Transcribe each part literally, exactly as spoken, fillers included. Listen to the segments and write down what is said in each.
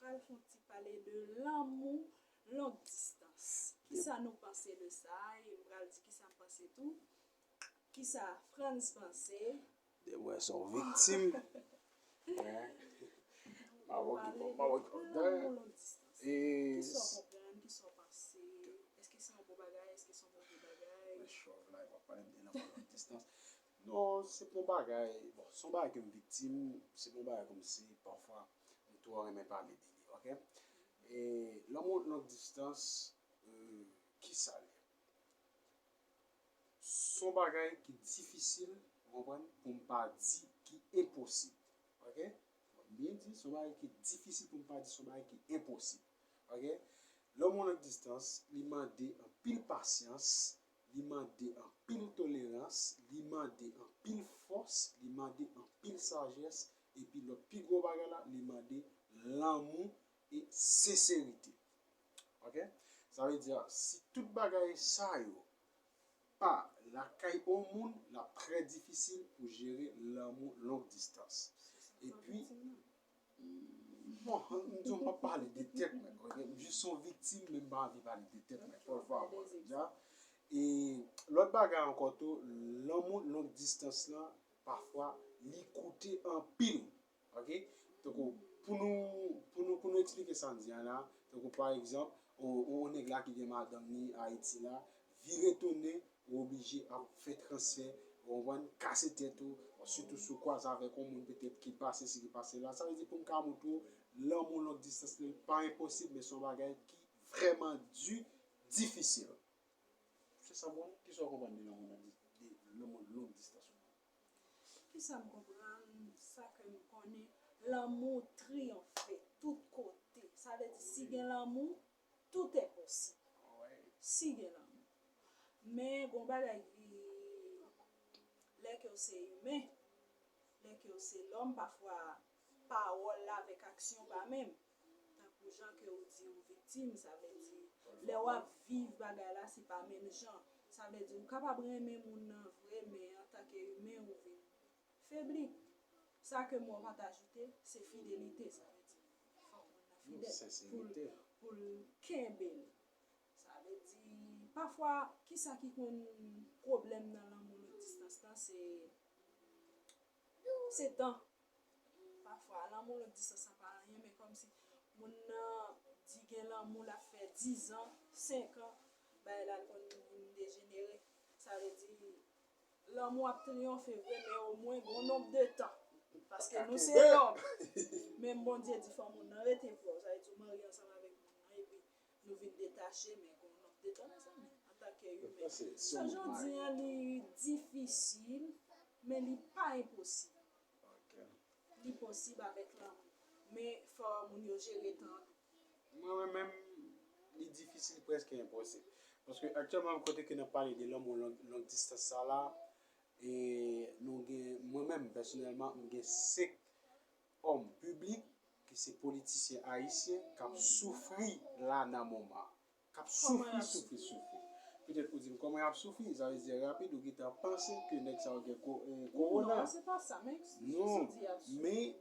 pral fè yon ti pale de lanmou long distans. Kisa nou panse de sa? E m pral di kisa m panse tou. Kisa Frantz panse? De mwen se yon viktim. Mwen pale de lanmou long distans. Kisa w konprann? Kisa w panse? Èske se yon bon bagay? Èske se yon move bagay? Mwen chòv la, w ap pale m de lanmou long distans. Non, se pa yon bagay, bon, se yon bagay ke m viktim, se pa yon bagay kòmsi pafwa m twò renmen pale de li, oke? E lanmou long distans, euh, kisa l ye? Se yon bagay ki difisil, ou konprann, pou m pa di ki enposib, oke? Mwen byen di, se yon bagay ki difisil pou m pa di se yon bagay ki enposib, oke? Lanmou long distans, li mande anpil pasyans, li mande anpil tolerans, li mande anpil fòs, li mande anpil sajès, epi lòt pi gwo bagay la, li mande lanmou e senserite. Oke? Sa vle di, si tout bagay sa yo pa lakay yon moun, l ap trè difisil pou jere lanmou long distans. Epi, bon, m di w m ap pale de tèt mwen, oke? M jis yon viktim, men m pa anvi pale de tèt mwen, fò l fè mwen, ja. E lòt bagay ankò tou, lanmou long distans lan, pafwa, li koute anpil. Oke? Tankou, pou nou, pou nou, pou nou eksplike sa m di a la, tankou, pa egzanp, on, on, on nèg la ki gen madanm li Ayiti la, vire tounen, ou oblije ap fè transfè, ou konprann, kase tèt ou, sitou si w kwaze avèk yon moun petèt ki pase si ki pase la. Sa vle di pou m ka montre w, lanmou long distans li pa enposib, men se yon bagay ki vrèman di, difisil. Se sa bon, kisa w konprann de lanmou long dis-, de lanmou long distans ou? Kisa m konprann, sa ke m konnen, lanmou triyonfe tout kote. Sa vle di, si gen lanmou, tout est possible. Si gen lanmou. Men, gon bagay ki, lè ke w se imen, lè ke w se lòm, pafwa pawòl la avèk aksyon pa menm. Tankou jan ke w di ou viktim, sa vle di, lè w ap viv bagay la, se pa menm jan. Sa vle di, ou kapab renmen moun nan vre, men antanke imen, ou vin febli. Sa ke mwen pa t ajoute, se fidelite, sa vle di, fò moun nan fidèl pou l, pou l kenbe l. Sa vle di, pafwa, kisa ki konn pwoblèm nan lanmou long distans lan, se, se tan. Pafwa, lanmou long distans lan pa anyen, men kòmsi moun nan di gen lanmou l ap fè dizan, senkan, bagay la l konn vin dejenere. Sa vle di, lanmou ap triyonfe vre, men omwen gon nonb de tan. Paske nou se lòm. Menm Bondye di fò moun nan rete pwòp. Sa vle di ou marye ansanm avèk moun nan, epi nou vin detache, men gon nonb de tan, mezanmi, antanke imen. So, jodi a, li difisil, men li pa enposib. Li posib avèk lanmou. Men fò moun yo jere tan an tou. Mwen, mwen menm, li difisil, prèske enposib. Paske aktyèlman, kote ke n ap pale de lanmou long, long distans sa la, e nou gen, mwen menm, pèsonèlman, m gen senk òm piblik ki se politisyen ayisyen k ap soufri la nan moman an. K ap soufri, soufri, soufri. Petèt ou di m, kòman y ap soufri? Sa vle di rapid, ou gentan panse ke nèg sa yo gen ko-, eh, kowona. Non, se pa sa, men. Non, men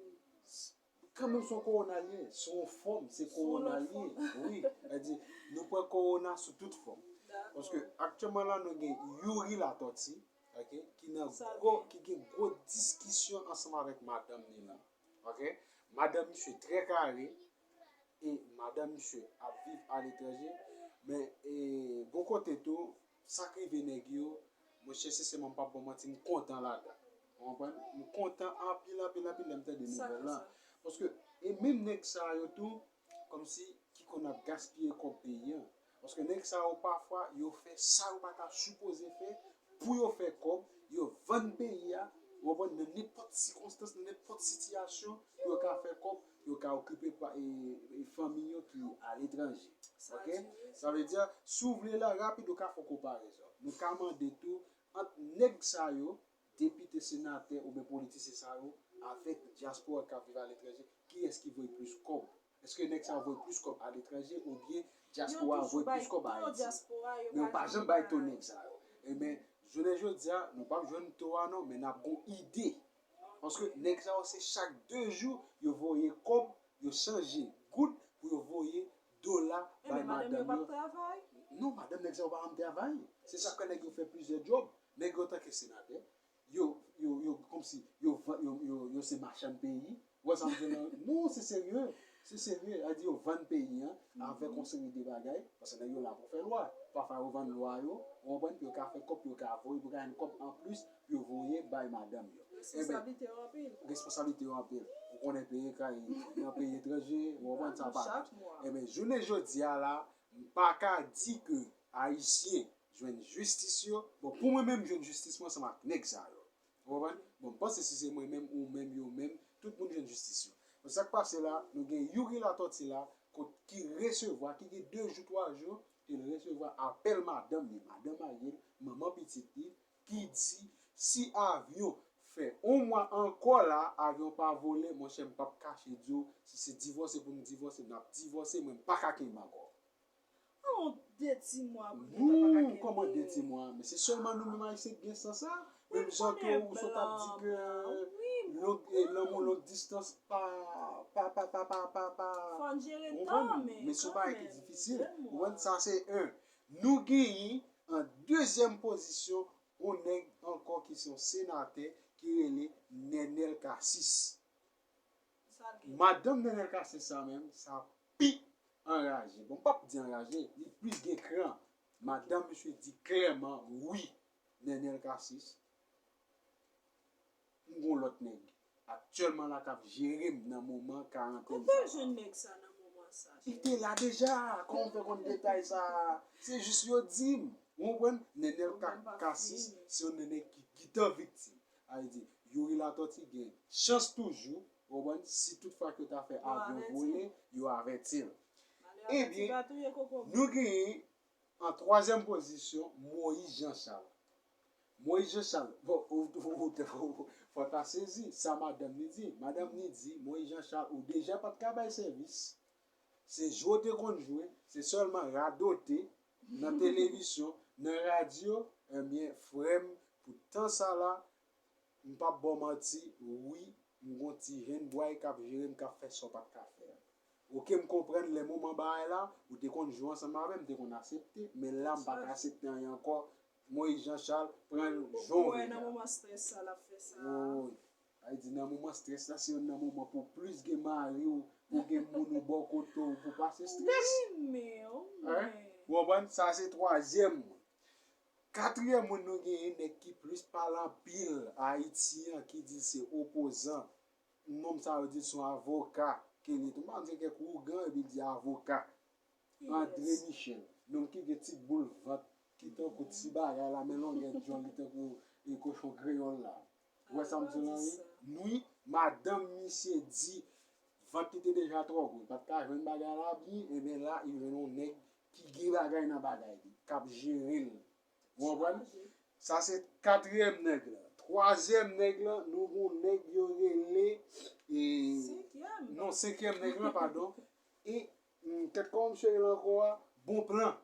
s-, kanmenm se yon kowona l ye, se yon fòm, se kowona l ye. Wi, sa vle di, nou pran kowona sou tout fòm. Paske aktyèlman la, nou gen Youri Latortue, oke, ki nan gwo, ki gen gwo diskisyon ansanm avèk madanm li la. Oke? Madanm misye trè kare, e madanm misye ap viv aletranje, men, e, gon kote tou, sa k rive nèg yo, monchè, sensèman, m p ap ba w manti, m kontan ladan. Ou konprann? M kontan anpil, anpil, anpil lè m tande nouvèl la. Paske, e menm nèg sa yo tou, kòmsi, ki konn ap gaspiye kòb peyi an. Paske nèg sa yo, pafwa, yo fè sa yo pa ta sipoze fè pou yo fè kòb, yo vann peyi a, ou konprann, nan nenpòt sikonstans, nan nenpòt sitiyasyon, pou yo ka fè kòb, pou yo ka okipe pa, e, e fanmi yo ki aletranje. Oke? Sa vle di, si w vle la, rapid, ou ka fè konparezon. Nou ka mande tou, ant nèg sa yo, depite, senatè oubyen politisyen sa yo, avèk dyaspora k ap viv aletranje, kiyès ki voye plis kòb? Èske nèg sa yo voye plis kòb aletranje oubyen dyaspora a voye plis kòb Ayiti? Men yo pa janm bay to nèg sa yo. Ebyen, jounen jodi a, nou p ap jwenn to a non, men n ap gon ide. Paske nèg sa yo se chak de jou yo voye kòb, yo chanje goud, Dola bay madanm yo. Non, madanm nèg sa yo pa janm travay. Se sa k fè nèg yo fè plizyè djòb. Nèg yo tanke senatè, yo, yo, yo, kòmsi, yo, yo, yo, yo se machann peyi. Ou wè sa m di la? Non, se serye. Se serye. A di yo vann peyi an avèk yon seri de bagay. Paske nèg yo la pou fè lwa. Pafwa yo vann lwa yo, ou konprann, pou yo ka fè kòb, pou yo ka voye, pou yo ka jwenn kòb anplis, pou yo voye bay madanm yo. Responsablite yo anpil. Responsablite yo anpil. Ou konnen peyi kay nan peyi etranje, ou konprann sa pa. Ebyen, jounen jodi a la, m pa ka di ke Ayisyen jwenn jistis yo. Bon, pou mwen menm, jwenn jistis mwen ansanm ak nèg sa yo. Ou konprann? Bon, m panse si se mwen menm, ou menm, yo menm, tout moun jwenn jistis yo. Bon, sa k pase la, nou gen Youri Latortue la, kot ki resevwa, ki gen de jou, twa jou, ke l resevwa apèl madanm li, madanm Ariel, manman pitit li, ki di, si avyon fè yon mwa ankò la, avyon pa vole, monchè, m p ap kache di w, si se divòse pou m divòse, n ap divòse, mwen, m pa ka kenbe ankò. Yon de ti mwa pou nèg la pa ka kenbe. Non, kòman de ti mwa? Men se sèlman nou menm Ayisyen ki gen sans sa. Menm jan ke ou sot ap di ke long, e, lanmou long distans pa, pa, pa, pa, pa, pa, pa. Fò n jere tan, men se yon bagay ki difisil. Ou konprann? Sa se en. Nou genyen an dezyèm pozisyon yon nèg ankò ki se yon senatè ki rele Nenel Cassy. Madanm Nenel Cassy sa menm, sa pi anraje. Bon, m p ap di anraje, li plis gen kran. Madanm misye di klèman, wi, Nenel Cassy, m gon lòt nèg aktyèlman la k ap jere m nan moman karantèn sa. Kote w jwenn nèg sa nan moman sa? Li te la deja. Kòman w fè konn detay sa? Se jis yo di m. Ou konprann? Nenel Cassy se yon nèg ki gentan viktim. Sa vle di, Youri Latortue gen chans toujou, ou konprann, si tout fwa ke yo ta fè avyon vole, yo avèti l. Ebyen, nou genyen an twazyèm pozisyon, Moïse Jean Charles. Moïse Jean Charles, bon, ou, ou, ou, ou, fò w ta sezi, sa madanm li di. Madanm li di, Moïse Jean Charles, ou deja pa t ka bay sèvis. Se jwe w te konn jwe, se sèlman radote nan televizyon, nan radyo, ebyen, frè m, pou tan sa la, m p ap ba w manti, wi, m gon ti jèn bway k ap jere m, k ap fè sa w pa t ka fè a. Oke, m konprann lè moman bagay la, ou te konn jwe ansanm avè m, m te konn aksepte, men la, m pa ka aksepte anyen ankò. Moïse Jean Charles, pran l jan w vle la. Nan moman strès sa, l ap fè sa. Wi. Sa vle di, nan moman strès la, se youn nan moman pou w plis gen mari w, pou w gen moun ou bò kote w, pou w pase strès. Wi, men, wi, men. Ou konprann? Sa se twazyèm moun. Katriyèm moun nou genyen, nèg ki plis pale anpil Ayiti an, ki di l se opozan. Nonm sa yo di l se yon avoka ke li ye tou. M pa konn se kèk ougan epi l di avoka. André Michel, nonm ki gen ti boul vant, ki tankou ti bagay la, men longè dyòl li tankou e kochon kreyòl la. Ou wè sa m di w la, wi? Wi, madanm misye di vant li te deja twò gwo, li pa t ka jwenn bagay la byen, ebyen la, li jwenn yon nèg ki gen bagay nan bagay li, k ap jere l. Ou konprann? Sa se katriyèm nèg la. Twazyèm nèg la, nou gon nèg yo rele, e, non, senkyèm nèg la, padon. E, hmm, kèt kòman misye rele ankò a? Bonplan.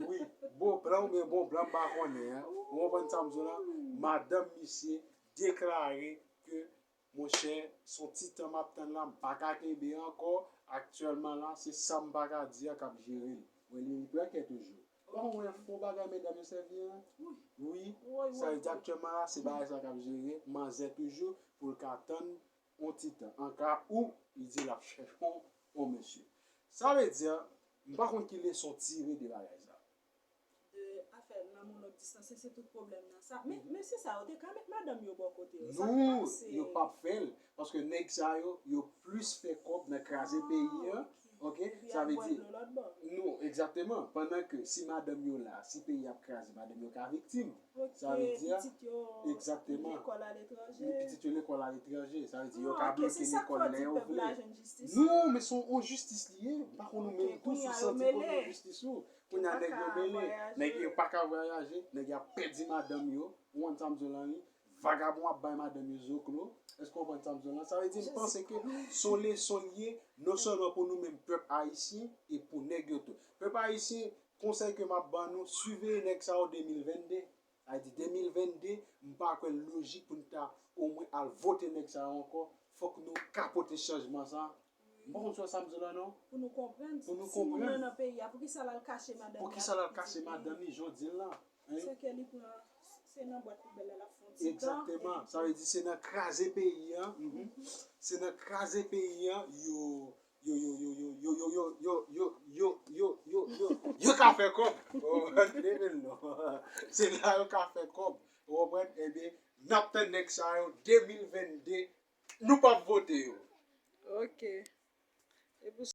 Wi, Bonplan oubyen Bonplan, m pa konnen, en. Ou konprann sa m di w la? Madanm misye deklare ke Monchè, se yon ti tan m ap tann la, m pa ka kenbe ankò. Aktyèlman la, se sa m pa ka di a k ap jere l. Mwen li, li prè kè toujou. Bon, mwen fon bagay medam yo sèvi an. Wi, sa vle di aktyèlman la, se bagay sa k ap jere manzè toujou pou l ka tann yon ti tan. An ka ou, li di l ap chèche yon, yon mesye. Sa vle di, m pa konn ki leson tire de bagay sa. De afè lanmou long distans, se tout pwoblèm nan sa. Men, mesye sa yo te ka met madanm yo bò kote yo. Sa k pase? Non, yo p ap fè l. Paske nèg sa yo, yo plis fè kòb nan kraze peyi an. Oke? Sa vle di, non, egzakteman. Pandan ke si madanm yo la, si peyi ap kraze, madanm yo ka viktim. Sa vle di, egzakteman. Pitit yo lekòl aletranje. Pitit yo lekòl aletranje. Sa vle di, yo ka bloke lekòl lè yo vle. Non, men se yon jistis li ye. M pa konn ou menm tou sou santi konn yon jistis ou. Kounye a nèg yo mele, nèg yo pa ka vwayaje, nèg yo ap pèdi madanm yo, ou konprann sa m di w la wi, vagabon ap bay madanm yo zoklo, èske w konprann sa m di w la? Sa vle di m panse ke se yon leson li ye, non sèlman pou nou menm pèp ayisyen, e pou nèg yo tou. Pèp ayisyen, konsèy ke m ap ban nou, siveye nèg sa yo de mil vennde. Sa vle di de mil vennde, m pa kwè l lojik pou n ta omwen al vote nèg sa yo ankò, fòk nou ka pote chanjman sa. M pa konn sa w sa m di w la non. Pou nou konprann Pou nou si moun konprann. Nan nan peyi a, pou ki sa l al kache madanm li Pou ki sa l al kache madanm li jodi la? Hein? Se ke li pran, se nan bwat poubèl la l ap fè yon ti tan. Egzakteman. Sa vle di se nan kraze peyi an. Mhm. Se nan kraze peyi an yo yo yo yo yo yo yo yo yo yo yo yo yo yo yo ka fè kòb. Ou konprann? Se la yo ka fè kòb. Ou konprann? Ebyen, n ap tann nèg sa yo de mil vennde, nou p ap vote yo. Ok. E pou